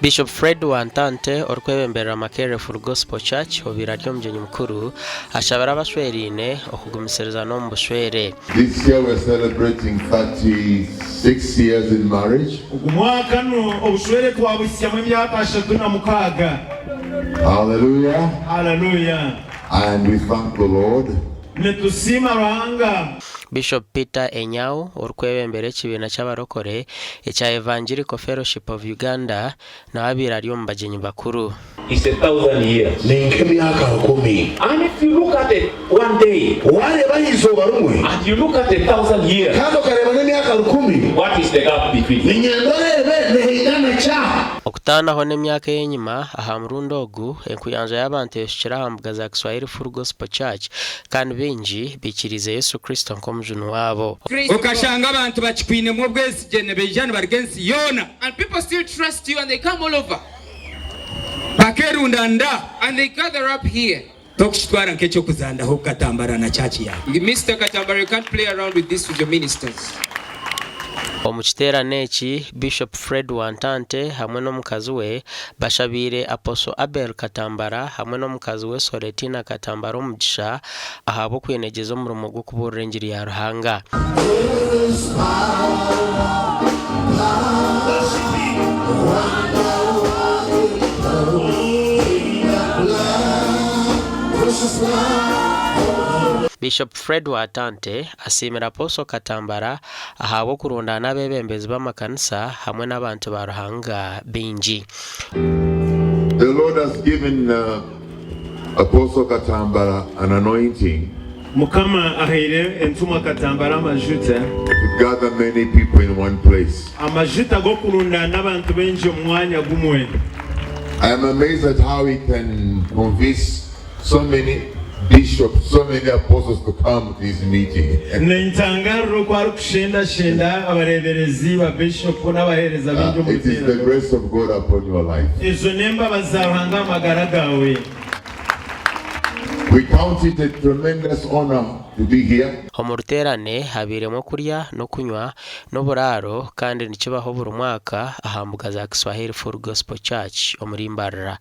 Bishop Fred Wantante orikwebemberera Makerere Full Gospel Church obaire ari omugyenyi mukuru ashabire abashweraine okugumisiriza n'omu bushwere. This year we're celebrating 36 years in marriage. Ogu mwaka nu obushwere twabuhitsyamu emyaka 36. Hallelujah. Hallelujah. And we thank the Lord. Nitusiima Ruhanga. Bishop Peter Enyau orikwebembera ekibiina ky'abarokore ekya Evangelical Fellowship of Uganda nawe abaire ari omu bagyenyi bakuru. It's a thousand years. Ni nk'emyaka rukumi. And if you look at a one day. Waareeba aha izooba rimwe. And you look at a thousand years. Kandi okareeba n'emyaka rukumi. What is the gap between? Niinyenda oreebe nihaingana ki? Okutaanaho n'emyaka ey'enyima, aha murundi ogu, enkuyanja y'abantu eshukire aha mbuga za Kiswahili Full Gospel Church kandi baingi baikiriize Yesu Kristo nk'omujuni waabo. Okashanga abantu bakikwinemu obwesigye nibaija nibaruga ensi yoona. And people still trust you and they come all over. Bakerunda nda. And they gather up here. Tokukitwara nk'eky'okuzandaho Katambara na church yaawe. Mister Katambara you can't play around with this with your ministers. Omu kiteerane eki, Bishop Fred Wantante hamwe n'omukazi we bashabiire Apostle Abel Katambara hamwe n'omukazi we Soletina Katambara omugisha ahabw'okwenegyeza omurimo gw'okubuurira engiri ya Ruhanga. Bishop Fred Watante asiimire Apostle Katambara ahabw'okurundaana abeebembezi b'amakanisa hamwe n'abantu ba Ruhanga baingi. The Lord has given Apostle Katambara an anointing. Mukama ahaire entumwa Katambara amajuta. To gather many people in one place. Amajuta g'okurundaana abantu baingi omu mwanya gumwe. I am amazed at how he can convince so many bishops, so many apostles to come to his meeting. Nintangaarira oku arikushendashenda abareeberezi, ba bishopu n'abaheereza baingi omu It is the ruteerane. grace of God upon your life. Ezo n'embabazi za Ruhanga aha magara gaawe. We count it a tremendous honor to be here. Omu ruteerane habairemu okurya n'okunywa n'oburaaro kandi nikibaho buri mwaka aha mbuga za Kiswahili Full Gospel Church omuri Mbarara.